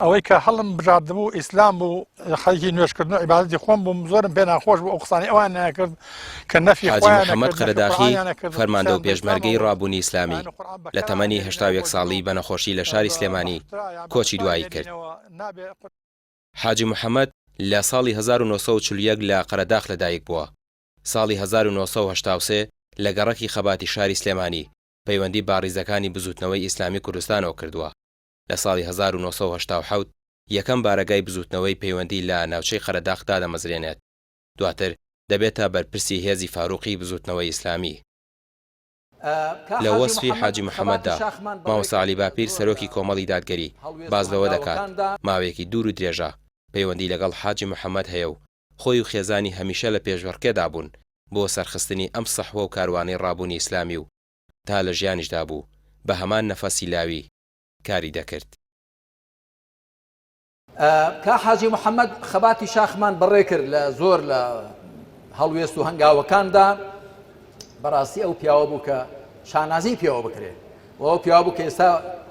ئەوەی کە هەڵم بژاردبوو ئیسلام بوو، خەریکی نوێژکردن و عیبادەتی خۆم بووم، زۆرم پێ ناخۆش بوو ئەو قسانەی ئەوان نەیانکرد کە نەفی حاجی خۆیان محەمەد ئەکرد، نەفی قەرەداخی قورئانیان ئەکرد، فەرماندە قسەیان و بە ئیسلامەوە پێشمەرگەی بوو، ڕابوونی ئیسلامی یانی قورئان لە بەکاران تەمەنی ئەهێنینەوە 81 بۆ ساڵی جنێو بە نەخۆشی لە بە شاری بە سلێمانی حوشترا یان بە کۆچی حەسار دوایی کرد. هێنینەوە نابێ. حاجی محەمەد لە ساڵی 1941 لە قەرەداخ لەدایک بووە. ساڵی 1983 لە گەڕەکی خەباتی شاری سلێمانی پەیوەندی بە ڕیزەکانی بزووتنەوەی ئیسلامی کوردستانەوە کردووە. لە ساڵی 1987 یەکەم بارەگای بزووتنەوەی پەیوەندی لە ناوچەی قەرەداخ دادەمەزرێنێت، دواتر دەبێتە بەرپرسی هێزی فاروقی بزووتنەوەی ئیسلامی. لە وەسفی حاجی محەمەددا، مامۆستا عەلی باپیر سەرۆکی کۆمەڵی دادگەری باس لەوە دەکات، ماوەیەکی دوور و درێژە پەیوەندی لەگەڵ حاجی محەمەد هەیە و خۆی و خێزانی هەمیشە لە پێشبڕکێدا بوون بۆ سەرخستنی ئەم سەحوە و کاروانەی ڕابوونی ئیسلامی و تا لە ژیانیشدا بوو بە هەمان نەفەسی لاوی کاری دەکرد. کا حاجی محەمەد خەباتی شاخمان بەڕێ کرد لە زۆر لە هەڵوێست و هەنگاوەکاندا بەڕاستی ئەو پیاوە بوو کە شانازی پێوە بکرێ و ئەو پیاوە بوو کە ئێستا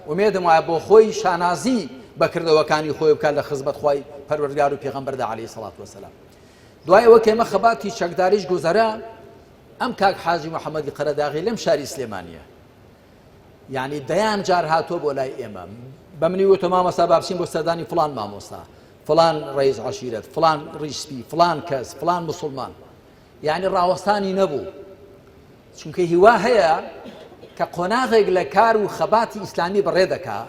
ئومێدم وایە بۆ خۆی شانازی بە کردەوەکانی خۆی بکات لە خزمەت خوای پەروەردگار و پێغەمبەردا عەلەیهی سەڵات وەسەلام دوای ئەوە کە ئێمە خەباتی چەکداریش گوزەرا ئەم کاک حاجی محەممەدی قەرەداغی لەم شاری سلێمانیە یعنی دەیان جار هاتووە بۆ لای ئێمە بە منی وتە مامۆستا با بچین بۆ سەردانی فلان مامۆستا فلان ڕئیس عەشیرەت فلان ڕیشسپی فلان کەس فلان مسلمان یعنی ڕاوەستانی نەبوو چونکە هیوا هەیە کە قۆناغێک لە کار و خەباتی ئیسلامی بەڕێ دەکا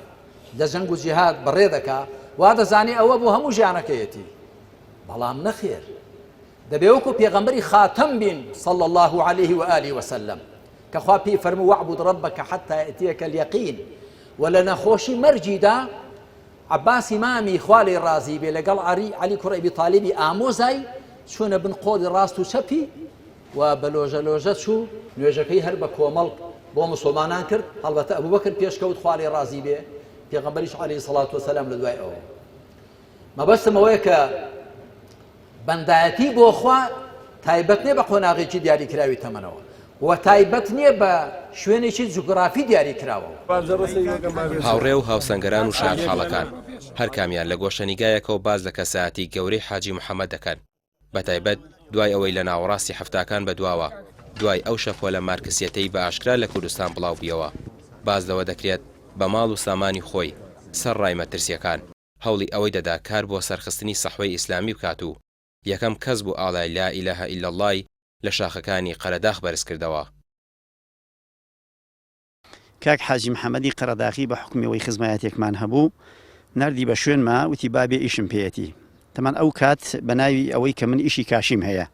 لە جەنگ و جیهاد بەڕێ دەکا وا دەزانێ ئەوە بۆ هەموو ژیانەکەیەتی بەڵام نەخێر دەبێ وەکو پێغەمبەری خاتەم بین صلى الله عليه وآله وسلم کە خوا پێی فەرموو واعبد ربک حتی یأتیک الیقین و لە نەخۆشی مەرگیدا عەباسی مامی خوا لێی ڕازی بێ لەگەڵ عەلی عەلی کوڕ ئەبی تالیبی ئامۆزای چوونە بن قۆڵی ڕاست و چەپی و بە لۆژە لۆژە چوو نوێژەکەی هەر بە کۆمەڵ بۆ مسلمانان کرد هەڵبەتە ئەبوبەکر پێشکەوت خوا لێی ڕازی بێ پێغەمبەریش عەلەیهی سەڵات وسەلام لە دوای ئەوە مەبەستم ئەوەیە کە بەندایەتی بۆ خوا تایبەت نیە بە قۆناغێکی دیاریکراوی تەمەنەوە و تایبەت نیە بە شوێنێکی جوگرافی دیاریکراوەوە. هاوڕێ و هاوسەنگەران و شایەتحاڵەکان هەر کامیان لە گۆشەنیگایەکەوە باس لە کەسایەتی گەورەی حاجی محەمەد دەکەن، بەتایبەت دوای ئەوەی لە ناوەڕاستی حەفتاکان بەدواوە دوای ئەو شەپۆلە مارکسیەتەی بە ئاشکرا لە کوردستان بڵاوبویەوە باس لەوە دەکرێت بە ماڵ و سامانی خۆی سەرڕای مەترسیەکان هەوڵی ئەوەی دەدا کار بۆ سەرخستنی سەحوەی ئیسلامی بکات و یەکەم کەس بوو ئاڵای لا الە الا اللە ی لە شاخەکانی قەرەداخ بەرزکردەوە. کاک حاجی محەمەدی قەرەداخی بە حوکمی ئەوەی خزمایەتێکمان هەبوو ناردی بە شوێنما وتی با بێ ئیشم پێیەتی تەمان ئەو کات بە ناوی ئەوەی کە من ئیشی کاشیم هەیە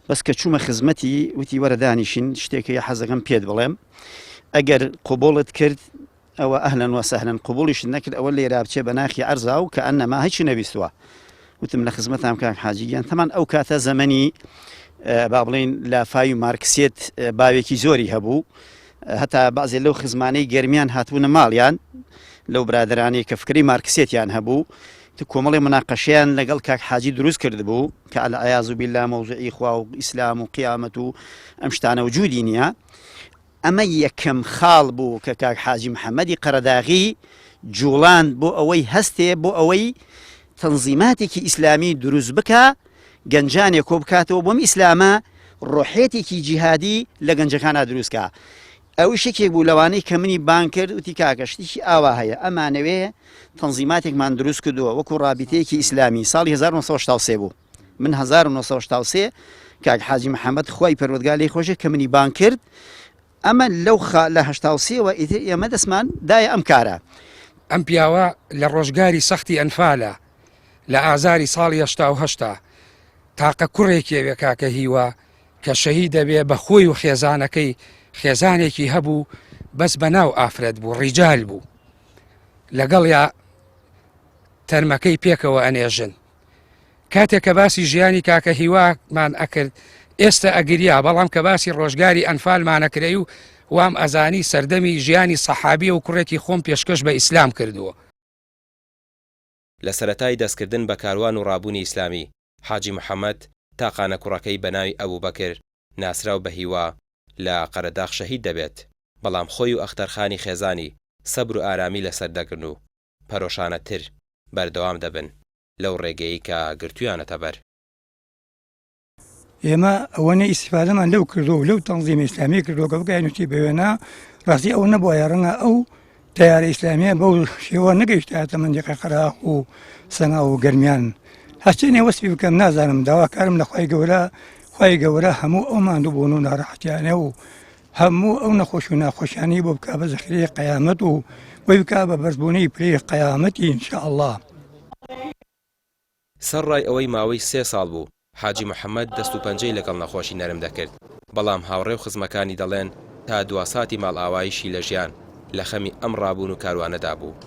بەس کە چوومە خزمەتی وتی وەرە دانیشین شتێک هەیە حەزەکەم پێت بڵێم ئەگەر قبوڵت کرد ئەوە ئەهلەن وسەهلەن قبوڵیشت نەکرد ئەوە لێرا بچێ بە ناخی عەرزا و کەئەنەما هیچی نەبیستووە وتم لە خزمەتام کاک حاجی گیان تەمان ئەو کاتە زەمەنی با بڵین لافاوی مارکسێت باوێکی زۆری هەبوو هەتا بەعزێ لەو خزمانەی گەرمیان هاتبوونە ماڵیان لەو برادرانەی کە فکری مارکسێتیان هەبوو تو کۆمەڵی مناقەشیان لەگەڵ کاک حاجی دروست کردبوو کە العیاذ بالله مەوزوعی خوا و ئیسلام و قیامەت و ئەم شتانە وجودی نییە ئەمە یەکەم خاڵ بوو کە کاک حاجی محەمەدی قەرەداغی جوڵاند بۆ ئەوەی هەستێ بۆ ئەوەی تەنزیماتێکی ئیسلامی دروست بکا گەنجانێ کۆ بکاتەوە بۆم ئیسلامە ڕۆحێتێکی جیهادی لە گەنجەکانا دروست کا ئەویش یەکێک بوو لەوانەی کە منی بانگ کرد وتی کاکە شتێکی ئاوا هەیە ئەمانەوێ تەنزیماتێکمان دروست کردووە وەکو ڕابیتەیەکی ئیسلامی ساڵی 1963 بوو من 1963 کاک حاجی محەممەد خوای پەروەردگار لێی خۆشێ کە منی بانگ کرد ئەمە لەو خا لە 83ەوە ئیتر ئێمە دەستمان دایە ئەم کارە. ئەم پیاوە لە ڕۆژگاری سەختی ئەنفالە لە ئازاری ساڵی هەشتا و هەشتا تاقە کوڕێکی ئەوێ کاکە هیوا کە شەهید دەبێ بە خۆی و خێزانەکەی خێزانێکی هەبوو بەس بە ناو ئافرەت بوو ڕیجال بوو لەگەڵیا تەرمەکەی پێکەوە ئەنێژن کاتێک کە باسی ژیانی کاکە هیوامان ئەکرد ئێستا ئەگریا بەڵام کە باسی ڕۆژگاری ئەنفالمانەکرەی و وام ئەزانی سەردەمی ژیانی سەحابیە و کوڕێکی خۆم پێشکەش بە ئیسلام کردووە. لە سەرەتای دەستکردن بە کاروان و ڕابوونی ئیسلامی، حاجی محەمەد تاقانە کوڕەکەی بە ناوی ئەبوبەکر ناسراو بە هیوا لە قەرەداخ شەهید دەبێت، بەڵام خۆی و ئەختەرخانی خێزانی سەبر و ئارامی لەسەر دەگرن و پەرۆشانەتر. بەردەوام دەبن لەو ڕێگەیەی کە گرتوویانەتە بەر. ئێمە ئەوەنە ئیسیفادەمان لەو کردو و لەو تەنزیمی ئیسلامی کردو کە بگەینوتی بەوێنە ڕاستی ئەو نەبووایە ڕەنگە ئەو تەیارە ئیسلامیە بەو شێوە نەگەیشتایەتە مەندیقەی قەراخ و سەنگاو و گەرمیان هەرچەنێ وەسفی بکەم نازانم داواکارم لە خوای گەورە خوای گەورە هەموو ئەو ماندووبوون و ناڕەحەتیانە و هەموو ئەو نەخۆش و ناخۆشیانەی بۆ بکا بە زەخیرەی قەیامەت و بۆی بکا بە بەرزبوونەی پلەی قەیامەتی ان شاء اللە. سەرڕای ئەوەی ماوەی سێ ساڵ بوو حاجی محەمەد دەست و پەنجەی لەگەڵ نەخۆشی نەرم دەکرد، بەڵام هاوڕێ و خزمەکانی دەڵێن تا دواساتی ماڵئاواییشی لە ژیان لە خەمی ئەم ڕابوون و کاروانەدا بوو.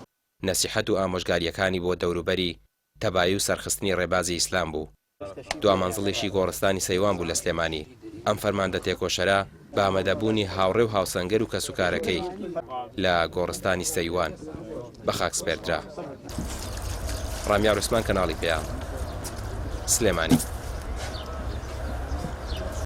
نەسیحەت و ئامۆژگارییەکانی بۆ دەوروبەری تەبایی و سەرخستنی ڕێبازی ئیسلام بوو. دوا مەنزڵیشی گۆڕستانی سەیوان بوو لە سلێمانی. ئەم فەرماندە تێکۆشەرە بە ئامادەبوونی هاوڕێ و هاوسەنگەر و کەسوکارەکەی لە گۆڕستانی سەیوان بە خاک سپێردرا. ڕامیار عوسمان کەناڵی پەیام، سلێمانی.